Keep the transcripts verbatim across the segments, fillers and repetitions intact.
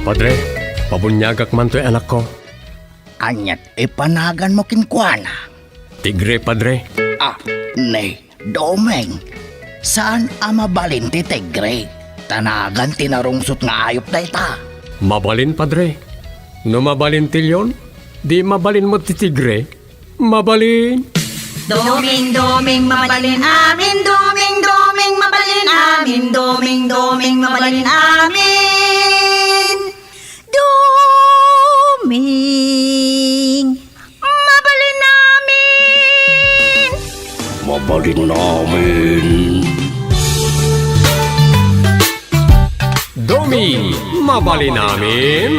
Padre, pabuniagak man toy anakko. Aniat ipanaganmo kenkuana? Tigre, Padre. Ah, ni, Doming, saan a mabalin ti tigre? Ta nagan ti narungsot nga ayup dayta. Mabalin, Padre. No mabalin ti leon, di mabalin met ti tigre. Mabalin. Doming, Doming, mabalin amin. Doming, Doming, mabalin amin. Doming, Doming, mabalin amin. Doming, mabalin amin. Mabalin amin. Doming, mabalin amin.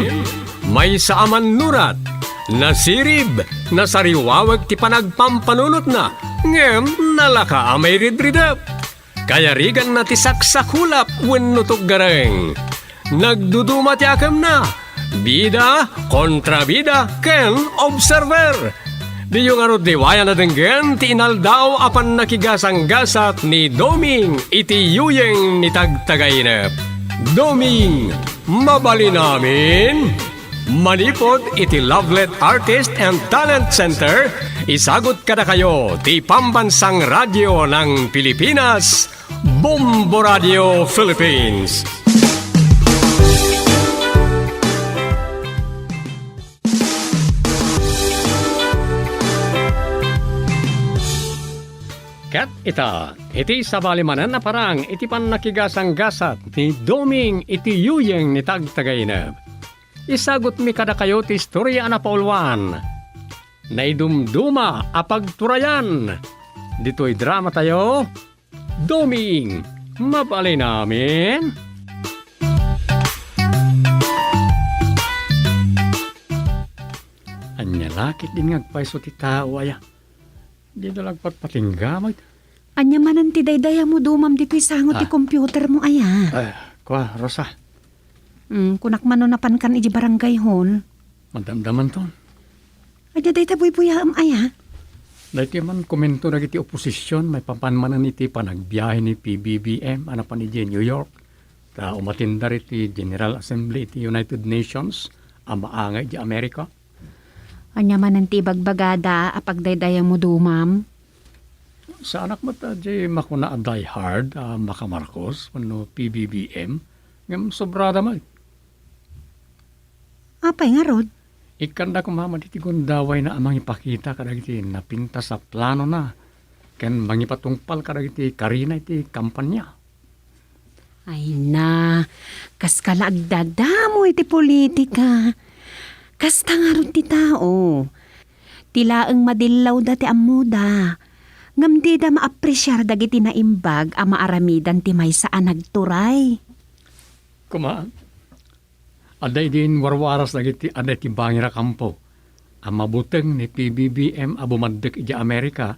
Maysa a mannurat, nasirib, nasariwawek ti panagpampanunotna, ngem nalaka a mairidridep. Kayariganna ti saksakulap wenno tuggareng. Nagduduma ti akemna, bida, kontrabida, ken observer. Diyo ngarud liwayan a denggen ti inaldaw a pannakigasanggasat ni Doming iti yuyeng ni Tagtagainep. Doming, mabalin amin? Manipud iti Lovelet Artist and Talent Center, isagut kadakayo ti Pambansang Radyo ng Pilipinas, Bombo Radio Philippines. Ket ita, iti sabali manen a parang iti pannakigasanggasat ni Doming iti yuyeng ni Tagtagainep. Isagutmi kadakayo ti istorya a napauluan. Naidumduma a pagturayan. Ditoy dramatayo, Doming, mabalin amin? Ania la ketdin nga agpayso ti tao aya? Dida la agpatpatingga met. Ania manen ti daydayawmo, Domam, ditoy sango ti Ah. computermo aya? Ay, kua, Rosa. Mm, kunak man no napankan iti barangay hall. Madamdamanton. Ania dayta buybuyaem aya? Daytoy man komento dagiti oposision maipapan manen iti panagbiahe ni P B B M a napan idiay New York ta umattendar iti General Assembly iti United Nations a maangay idiay Amerika. Ania manen ti ibagbagada a pagdaydayawmo, Domam? Saanak met a di makuna a diehard a maka-Marcos wenno P B B M, ngem sobrada met. Apay ngarud? Ikkanda koma met iti gundawayna a mangipakita kadagiti napintas a planona ken mangipatungpal kadagiti karina iti kampanya. Ay na, kaska la agdadamo iti politika. Kasta ngarud ti tao. Ti laeng madillawda ti ammoda. Ngem dida maapresiar dagiti naimbag a maaramidan ti maysa a nagturay. Koma, adda idin warwaras dagiti adda iti bangir a kampo a mabuteng ni P B B M a bumaddek idiay Amerika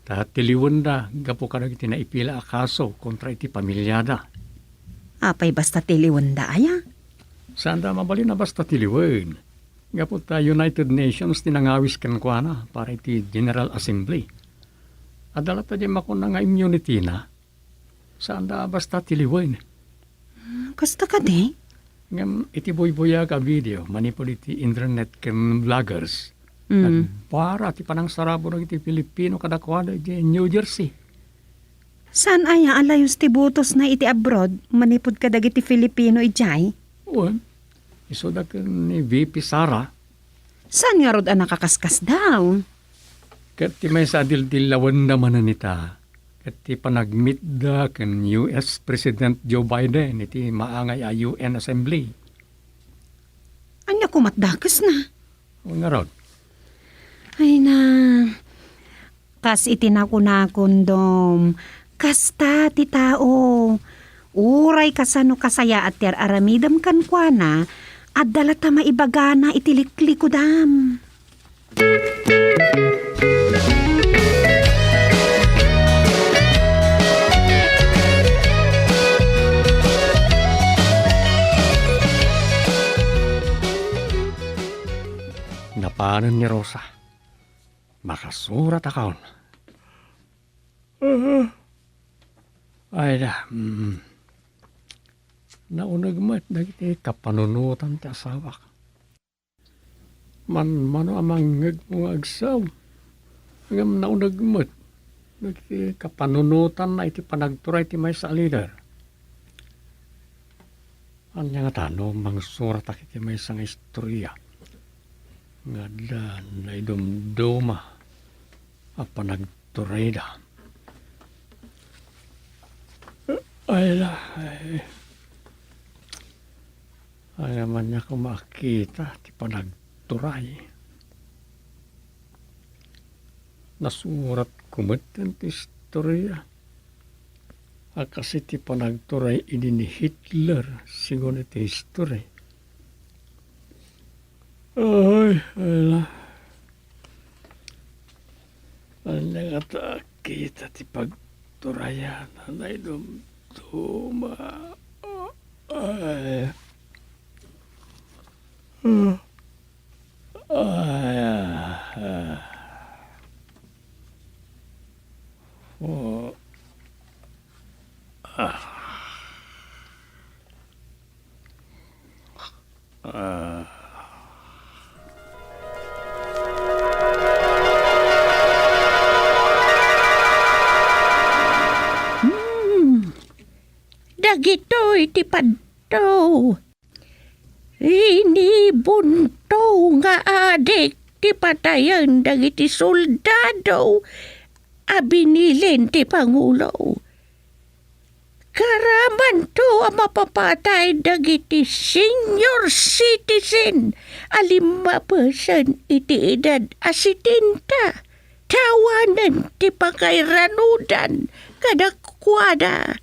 ta tiliwenda gapu kadagiti naipila a kaso kontra iti pamiliada. Apay basta tiliwenda aya? Saanda mabalin a basta tiliwen. Gapu ta United Nations ti nangawis kenkuana para iti General Assembly. Adda latta diay makuna nga immunity-na. Saanda a basta tiliwen. Kasta kadi? Ngem iti buybuyag a video manipud iti internet ken vloggers, Mm. nagbara ti panangsarabo dagiti Filipino kadakuada idiay New Jersey. Saan aya a layus ti butosna iti abroad manipud kadagiti Filipino idiay? Wen, isuda ken ni V P Sara. Saan ngarud a nakakaskasdaaw? Ket ti maysa a dildillawenda manen ita, ket ti panagmitda ken U S President Joe Biden iti maangay a U N Assembly. Ania komat dakesna? Ngarud. Ay na, kas iti nakunakon, Dom, kasta ti tao. Uray kasano kasayaat ti ar-aramidem kenkuana, adda latta maibagana iti liklikudam. Napanen ni Rosa. Makasurat akon. Ay da, mm. Nauneg met dagiti kapanunotan ti asawak. Manmano a mangngegmo nga agsaw, ngem nauneg met dagiti kapanunotanna iti panagturay ti maysa a lider. Ania ngata no mangsuratak iti maysa nga istoria nga adda naidumduma a panagturayda? Ay, la, ay. Ay, naman niya kumakita ti panagturay. Nasurat ko met ti istoria a kas iti panagturay idi ni Hitler, sigun iti history. Ay, ala. Ania ngata a kita ti pagturayan a naidumduma? Ay. Ay, ah, ah. Oh. Ah. Ah. Hmm. Dagitoy ti padto. Inibunto nga adik ti patayen dagiti soldado a binilin ti pangulo. Karamanto a mapapatay dagiti senior citizen a limmapesen iti edad a setenta, ta awanen ti pakairanudan kadakuada.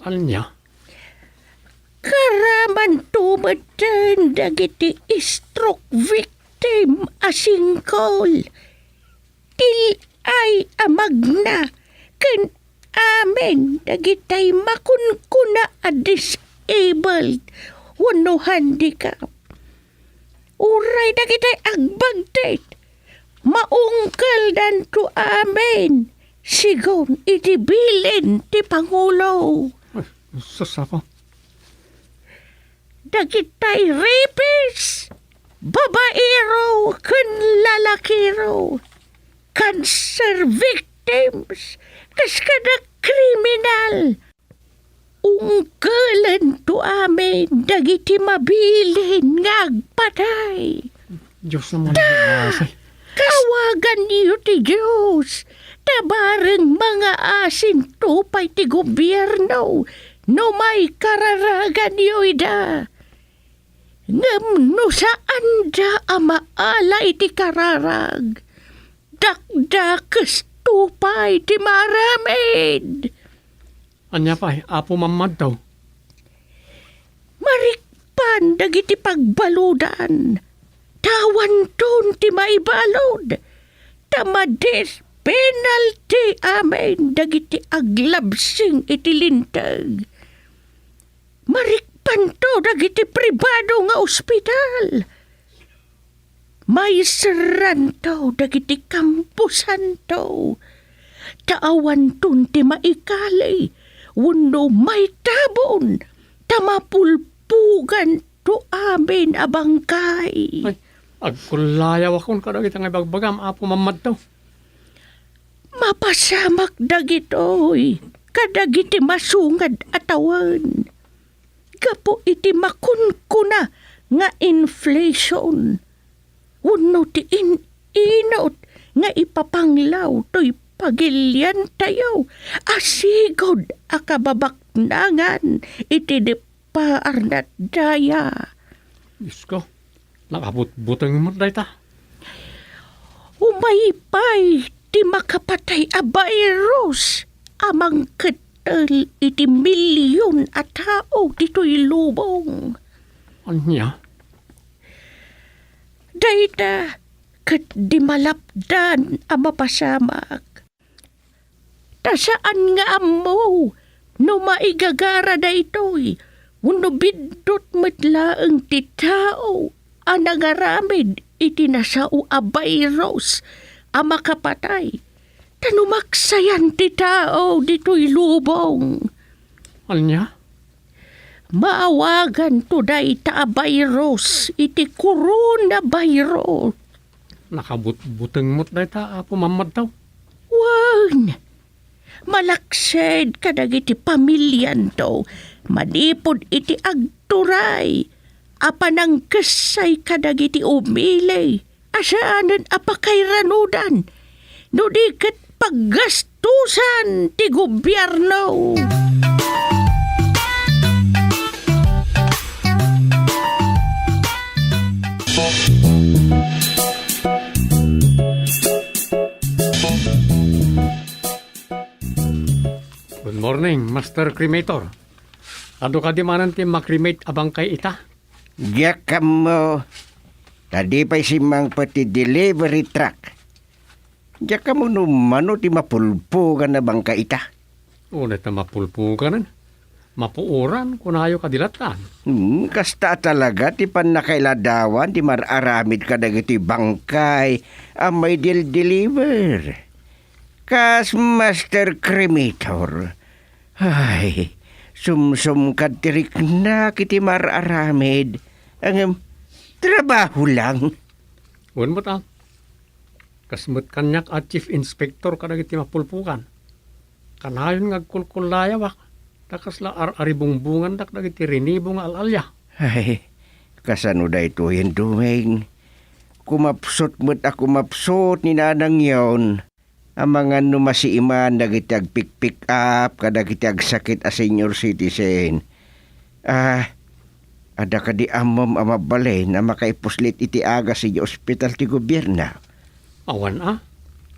Ania? Karamanto metten dagiti stroke victim a singkol, til-ay a magna, ken amin dagitay makunkuna a disabled wenno handicap. Uray dagitay agbagtit, maungkeldanto amin, sigun iti bilin ti Pangulo. Ay, sus, apo. Dagitay rapist, babaero ken lalakero, cancer victims, kas kada kriminal, ungkelento amin dagiti mabilin nga agpatay. Dios naman. Ta, awaganyo ti Dios, ta bareng mangaasinto pay ti gobierno no maikararaganyo ida. Ngem no saanda a maala iti kararag, dakdakesto pay ti maaramid. Ania pay, Apo Mammadto? Marikpan dagiti pagbaludan, ta awanton ti maibalud, ta ma-death penalty amin dagiti aglabsing iti linteg. Marikpanto dagiti pribado nga ospital. Maiserranto dagiti kamposanto, ta awanton ti maikali wenno maitabon, ta mapulpuganto amin a bangkay. Ay, agkulayawakon kadagiti nga ibagbagam, Apo Mammadto. Mapasamak dagitoy kadagiti masungad a tawen. Gapu iti makunkuna nga inflation, wenno ti in-inut nga ipapanglaw toy pagiliantayo a sigud a kababaknangan iti deppaarnat daya. Dios ko, nakabutbuteng met dayta. Umay pay ti makapatay a virus a mangkettel iti milion a tao ditoy lubong. Ania? Dayta ket di malapdan a mapasamak. Ta saan nga ammo no maigagara daytoy wenno biddut met laeng ti tao a nangaramid iti nasao a virus a makapatay, ta numaksayan ti tao ditoy lubong. Ania? Maawaganto dayta a virus iti coronavirus. Nakabutbuteng met dayta, Apo Mammadtaw. Wen, malaksid kadagiti pamilianto manipud iti agturay a panangkessay kadagiti umili a saanen a pakairanudan, no di ket paggastusan ti gobierno. Good morning, Master Cremator. Adu kadi manen ti ma-cremate a bangkay ita? Diak ammo. Ta di pay simmangpet ti delivery truck. Diak ammo no mano ti mapulpugan a bangkay ita. Uray ta mapulpuganen. Mapuoran, kunayo kadi lattan. Hmm, kasta a talaga ti pannakailadawan ti mar-aramid kadagiti bangkay a maidel-deliver. Kas Master Cremator, ay, sumsumkad ti riknak iti mar-aramid. Ngem, trabaho lang. Wen met a. Kas met kaniak a chief inspector kadagiti mapulpugan. Kanayon nga agkulkullayawak, ta kasla ar-aribungbungandak dagiti rinibo nga al-alia. Ay, kasano daytoyen, Dumeng? Kumapsut met a kumapsut ni Nanang Yon. Amangan no masiiman dagiti agpikpick up kadagiti agsakit a senior citizen. Ah, adda kadi ammom a mabalin a makaipuslit iti agas idiay ospital ti gobierno? Awan a.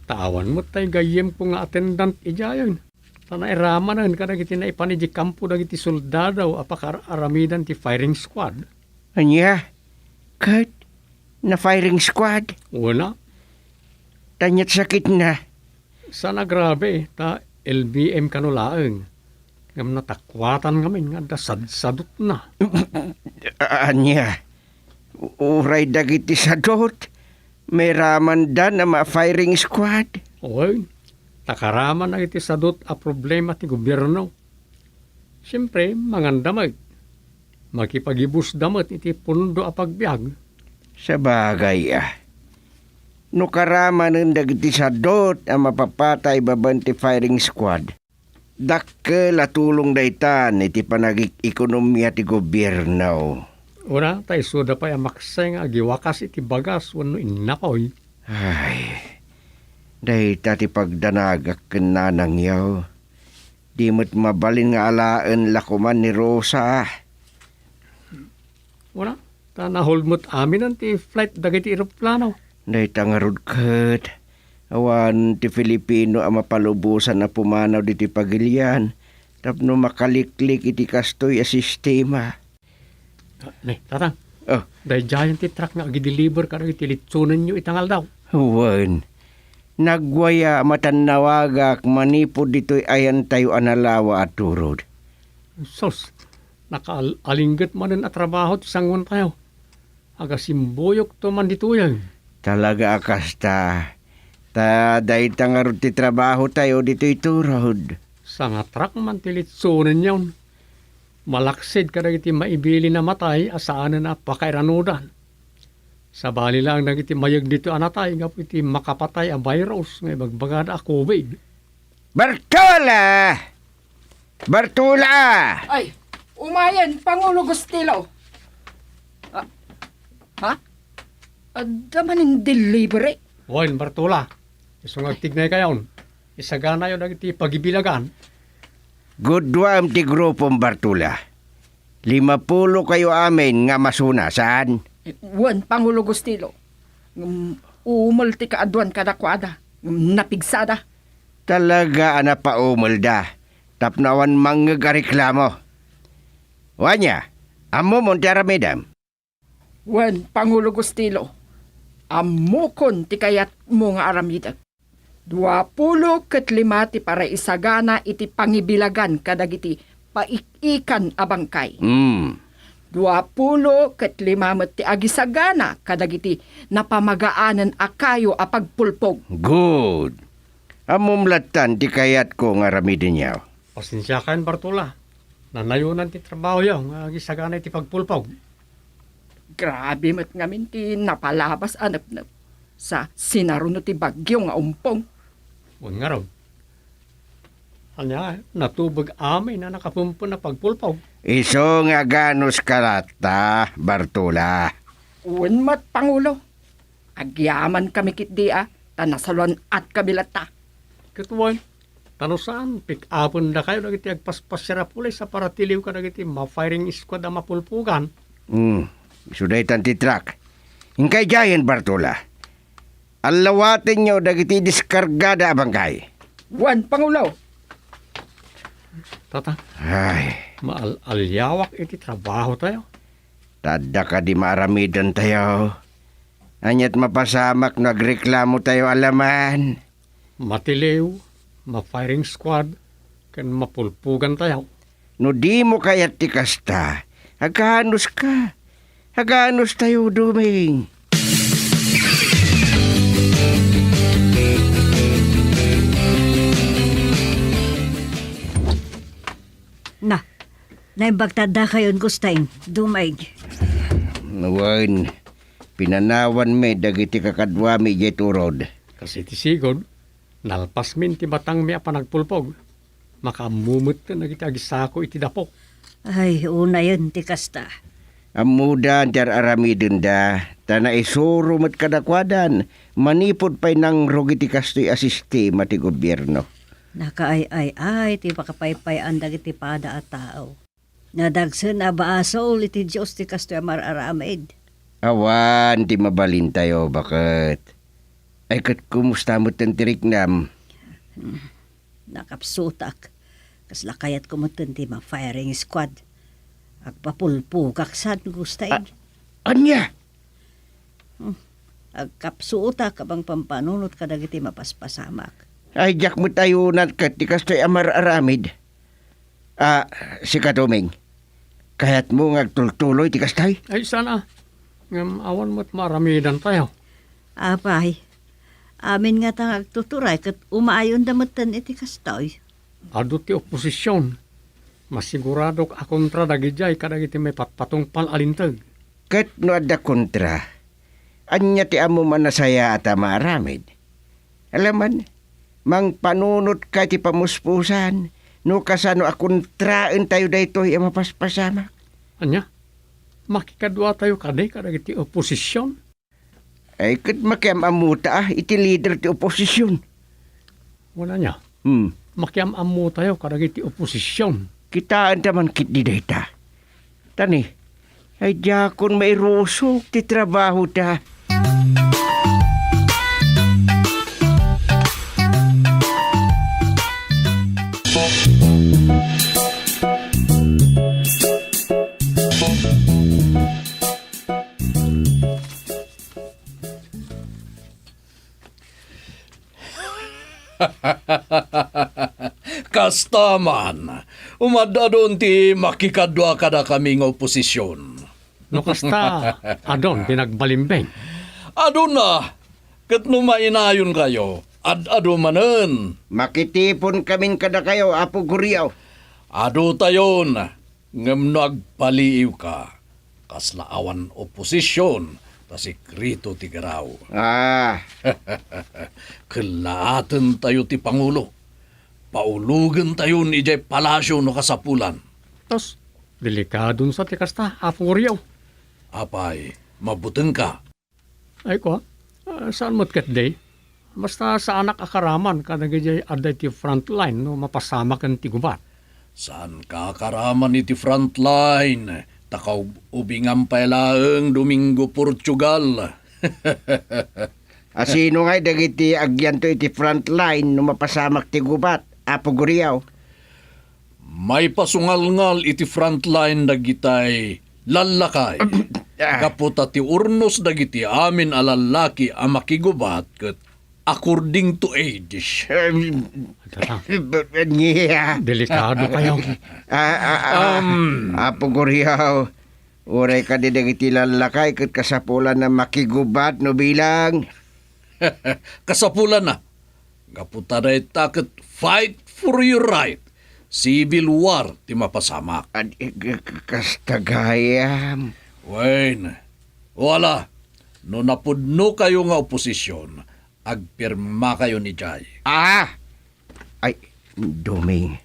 Ta awan met tay gayyemko nga attendant idiayen. Ta nairamanen kadagiti naipan idiay kampo dagiti soldado a pakaar-aramidan ti firing squad. Ania? Ket na-firing squad? Wen a. Ania ti sakitna? Saan a grabe, ta L B M kano laeng. Ngem natakuatan ngamin nga adda sadsadutna. Ania? Uray dagiti sadut, mairamandan a ma-firing squad? Oy, ta karaman dagiti sadut a problema ti gobierno. Siempre, manganda met. Makipagibusda met iti pundo a pagbiag. Sabagay a. No karamanen dagiti sadut a mapapatay babaen ti firing squad, dakkel a tulong daytan iti panagik-ekonomia ti gobierno. Wen a, ta isuda pay a makse nga agiwakas iti bagas wenno innapoy. Ay, dayta ti pagdanagak ken Nanang Yo. Di met mabalin nga alaen la koman ni Rosa. Wen a, ta na-hold met aminen ti flight dagiti eroplano. Dayta ngarud ket, awan ti Filipino a mapalubosan a pumanaw ditoy pagilian tapno makaliklik iti kastoy a sistema. Ah, ne, Tatang. Oh. Daydiayen ti truck nga agideliver kadagiti litsonenyo ita nga aldaw. Wen, nagwaya a matannawagak manipud ditoy ayantayo a nalawa a turod. Sus, nakaal-, alingget manen a trabaho ti sanguentayo. Agasimbuyokto man ditoyen. Talaga a kasta. Ta dayta ngarud ti trabahotayo ditoy turod. Sangatrak man ti litsonenyon. Malaksid kadagiti maibilin a matay a saanen a pakairanudan. Sabali laeng dagiti mayeg ditoy a natay gapu iti makapatay a virus nga ibagbagada a covid. Bartola! Bartola! Ay, umayen, Pangulo Gustilo. Ah, ha? Adda manen delivery? Wen, Bartola. Isu nga agtignaykayon. Isaganayo dagiti pagibilagan. Guduam ti grupom, Bartola. Limapulo kayo amin nga masuna, saan? Wen, Pangulo Gustilo. Ngem umel ti kaaduan kadakuada. Ngem napigsada. Talaga a napaumelda. Tapno awan mangngeg a reklamo. Wen a, ammomon ti aramidem. Wen, Pangulo Gustilo, ammokon ti kayatmo nga aramidek. Duapulo ket lima ti paraisagana iti pangibilagan kadagiti paik-ikan a bangkay. Mm. Duapulo ket lima met ti agisagana kadagiti napamagaanen a kayo a pagpulpog. Good. Ammom lattan ti kayatko nga aramidenyo. Pasensiakayon, Bartola. Nanayonan ti trabahoyo nga agisagana iti pagpulpog. Grabe met ngamin ti napalabas a nepnep. Sa sinaruno ti bagyo nga umpong. Wen ngarud. Ania, natubeg amin a nakapumpen a pagpulpog. Isu nga aganuska latta, Bartola. Wen met, Pangulo. Agyamankami ketdi a, ta nasaluan-atkami latta. Ket wen, ta no saan, pick-upendakayo dagiti agpaspasiar a pulis a paratiliw kadagiti ma-firing squad a mapulpogan. Hmm, isu daytan ti truck. Inkay diayen, Bartola. Allawatenyo dagiti diskargada a bangkay. Wen, Pangulo. Tata, Ay, maal-aliawak iti trabahotayo. Ta adda kadi maaramidantayo? Aniat mapasamak no agreklamotayo a laman? Matiliw, ma-firing squad, ken mapulpogantayo. No dimo kayat ti kasta, aganuska. Aganustayo, Duming. Na, naimbag ta addakayon, Gusteng, Duming. Wen, pinanawanmi dagiti kakaduami idiay turod. Kas iti sigud, nalpasmin ti batangmi a panagpulpog. Makaammo metten dagiti agisako iti dapo. Ay, unayen ti kasta. Ammodan ti ar-aramidenda, ta naisuro met kadakuadan, manipud pay nangrog iti kastoy a sistema ti gobierno. Nakaay-ay-ay ti pakapaypayan dagiti pada a tao. Nadagsen a basol iti Dios ti kastoy a mar-aramid. Awan ti mabalintayo, baket. Ay, ket kumusta metten ti riknam? Hmm, nakapsutak. Kasla kayatko metten ti ma-firing squad. Agpapulpogak san, Gusteng. A-, ania? Hmm, agkapsutak a bang pampanunot kadagiti mapaspasamak. Ay, diak met ayunan ket ti kastoy a mar-aramid. A, sika, Duming, kayatmo nga agtultuloy ti kastay? Ay, saan a. Ngem awan met maaramidantayo. Apay, amin ngata nga agtuturay ket umayonda metten iti kastoy. Adu ti oposision. Masiguradok a kontra dagidiay kadagiti maipatpatungpal a linteg. Ket no adda kontra, ania ti ammom a nasayaat a maaramid? Alaman, mangpanunotka iti pamuspusan no kasano a kontraentayo daytoy a mapaspasamak. Ania? Makikaduatayo kadi kadagiti oposision? Ay, ket makiam-ammota a iti lider ti oposision. Wala nia. Hmm. Makiam-ammotayo kadagiti oposision. Kitaenta man ketdi dayta. Tani, ay diakon mairusok ti trabahota. Kasta man, umad-adun ti makikadua kadakami nga oposision. No kasta, adun ti nagbalimbing. Aduna, ket no mainayonkayo, ad-adu manen. Makitiponkamin kadakayo, Apo Guriaw. Adutayon, ngem no agpaliiwka, kasla awan oposision, ta sekreto ti garaw. Ah. Kellaatentayo ti Pangulo. Paulogentayon idiay palasio no kasapulan. Tos, delikadon sa ti kasta, Apo Guriaw. Apay, mabutengka. Ay, kua, ah, saan met ketdi? Basta saanak a karaman kadagiti adda iti frontline no mapasamaken ti gubat. Saanka a karaman iti frontline, ta kaub-ubingam pay laeng Domingo Portugal. Asino ngay dagiti agyanto iti frontline no mapasamak ti gubat, Apo Guriaw? Maipasungalngal iti frontline dagitay lallakay. Ah. Gapu ta ti urnos dagiti amin a lallaki a makigubat ket according to age. Tata. Nia. Delikado kayo. Ah, ah, ah. Um. Apo Guriaw, uray kadi dagiti lallakay ket kasapulan a makigubat no bilang. Kasapulan na. Gapu ta dayta ket fight for your right. Civil war ti mapasamak. Ad-, k-, k-, kasta gayam. Wen, wala. No napudnokayo nga oposisyon, agpirmakayon idiay. Ah! Ay, Doming,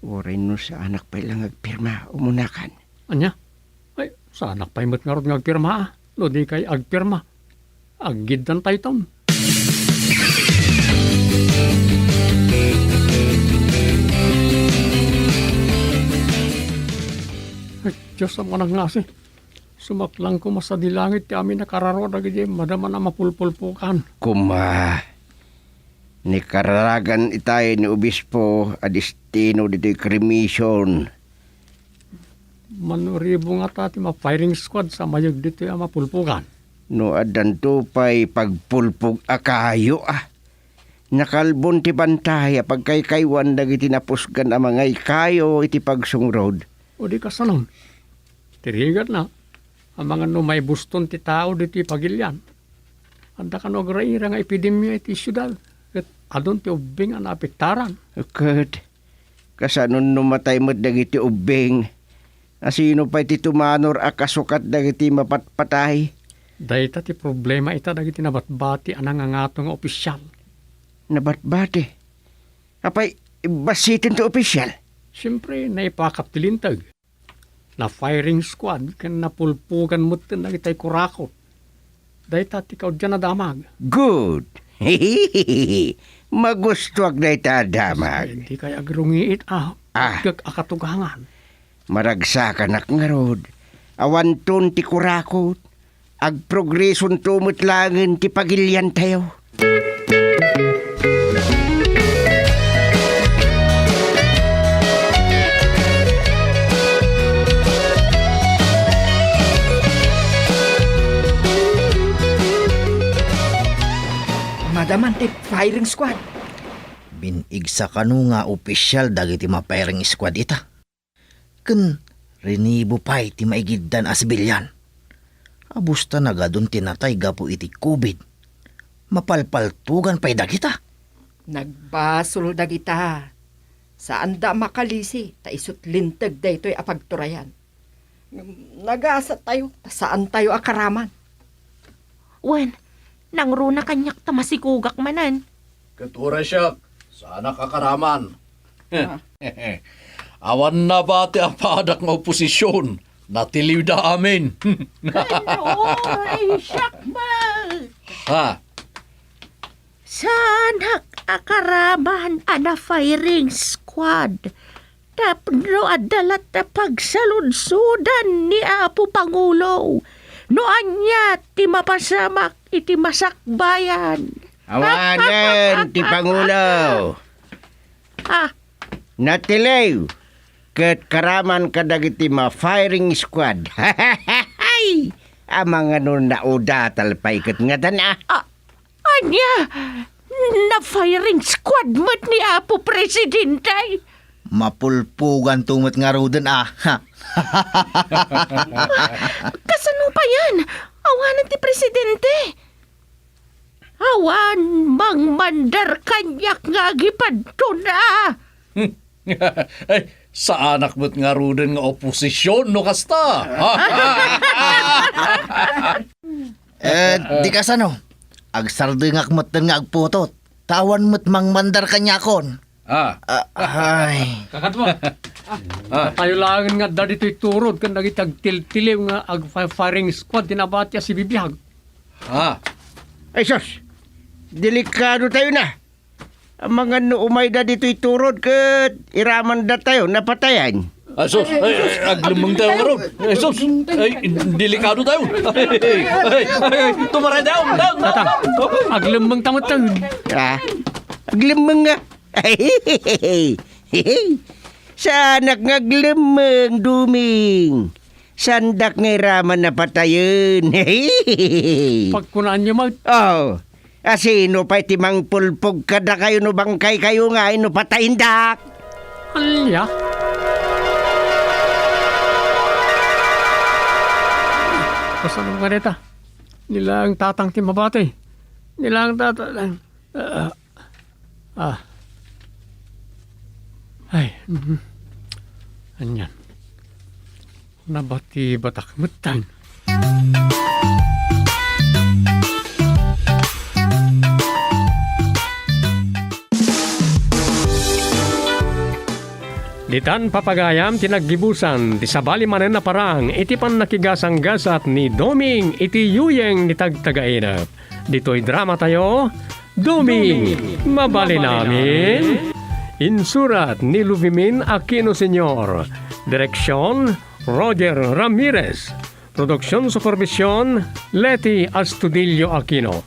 uray no saanak pay la nga agpirma, umunakan. Ania? Ay, saanak pay met ngarud nga agpirma, a. No di kay agpirma, aggiddan tayton. Ay, Dios, Amanna a nangngasi. Sumaklang koma sadi langit ti amin a kararua dagiti madaman a mapulpulpukan. Koma, ni kararagan itay ni Obispo a destino ditoy cremation. Mano ribo ngata ti ma-firing squad sa mayeg ditoy a mapulpukan? No addanto pay pagpulpog a kayo, a. Nakalbon ti bantay a pagkaykaywan dagiti napusgan a mangaykayo iti pagsungrod. O di kasano? Ti rigatna, amangan no maibuston ti tao ditoy pagilian. Adda kano agraira nga epidemia iti siudad, ket adun ti ubbing a naapektaran. Ket kasano no matay met dagiti ubbing? A sino pay ti tumanor a kasukat dagiti mapatpatay? Dayta ti problema ita dagiti nabatbati a nangangato nga opisial. Nabatbati? Apay, bassiten ti opisial? Siempre, naipakap ti linteg. Na-firing squad ken napulpugan metten dagitay kurakot. Dayta ti kaudyan a damag. Good. Magustuak dayta a damag. Ay, di kay agrungiit, a. Ah. Agek a katugangan. Maragsakanak ngarud. Awanton ti kurakot. Agprogresonto met laengen ti pagiliantayo. Madaman ti firing squad. Bin-igsa kano nga opisial dagiti ma-firing squad ita. Ken rinibo pay ti maigiddan a sibilian. Abusta nagadun ti natay gapu iti covid. Mapalpaltugan pay dagita. Nagbasol dagita. Saanda a makalisi ta isut' linteg daytoy a pagturayan. Ngem nagasattayo ta saantayo a karaman. Wen, nangruna kaniak ta masigogak manen. Ket uray siak, saanak a karaman. Ah. Awan nabati a padak nga oposision. Natiliwda amin. Ken uray siak met. Ha? Saanak a karaman a na-firing squad. Tapno adda latta pagsaludsodan ni Apo Pangulo no ania ti mapasamak iti masakbayan. Awanen ti Pangulo. Ah. Natiliw ket karaman kadagiti ma-firing squad. Amangan no naudatal pay ket ngadan, a. Ah, Ania, na-firing squad met ni Apo Presidente? Mapulpuganto met ngaruden, a. Kasano payen? Awanen ti Presidente. Awan mangmandar kaniak nga agipadton, a. Ay, saanak met ngaruden nga oposision no kasta. Eh, di kasano? Agsardengak metten nga agputot. Ta awan met mangmandar kaniakon. Ah. Ah, ay. Kakatmo. Ah. Tayo laengen nga adda ditoy turod ken dagiti agtiltiliw nga ag-, firing squad ti nabati a sibibiag. Ah. Ay, sus! Delikado tayo na. Amangan no umayda ditoy turod ket iramandatayo napatayan. Ah, sus, ay, ay, aglemmengtayo ngarud. Ay, sus, ay, delikado tayo. Ay, ay, ay, tumaray tayo. Tatang, aglemmengta met tayo. Ah, aglemmeng nga. Saanak nga aglemmeng, Duming. Saandak nga iraman a patayen. Pagkunaanyo met. Oh, a sino pay ti mangpulpog kadakayo no bangkaykayo ngay no patayendak? Ania? Kasano nga dita? Ni laeng tatang ti mabati. Ni laeng tatang. Ah, Ah. Ay, mhm. Anian. Nabatibatak metten. Ditan, papagayam, ti naggibusan ti sabali manen a parang iti pannakigasanggasat ni Doming iti yuyeng ni Tagtagainep. Ditoy dramatayo, Doming, mabalin amin. Insurat ni Lubimin Aquino Senior. Direksyon, Roger Ramirez. Produksion supervision, Leti Astudillo Aquino.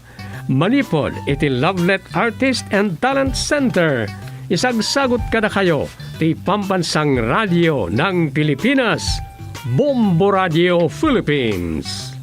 Manipud iti Lovelet Artist and Talent Center, isagsagut kadakayo ti Pambansang Radio ng Pilipinas, Bombo Radio Philippines.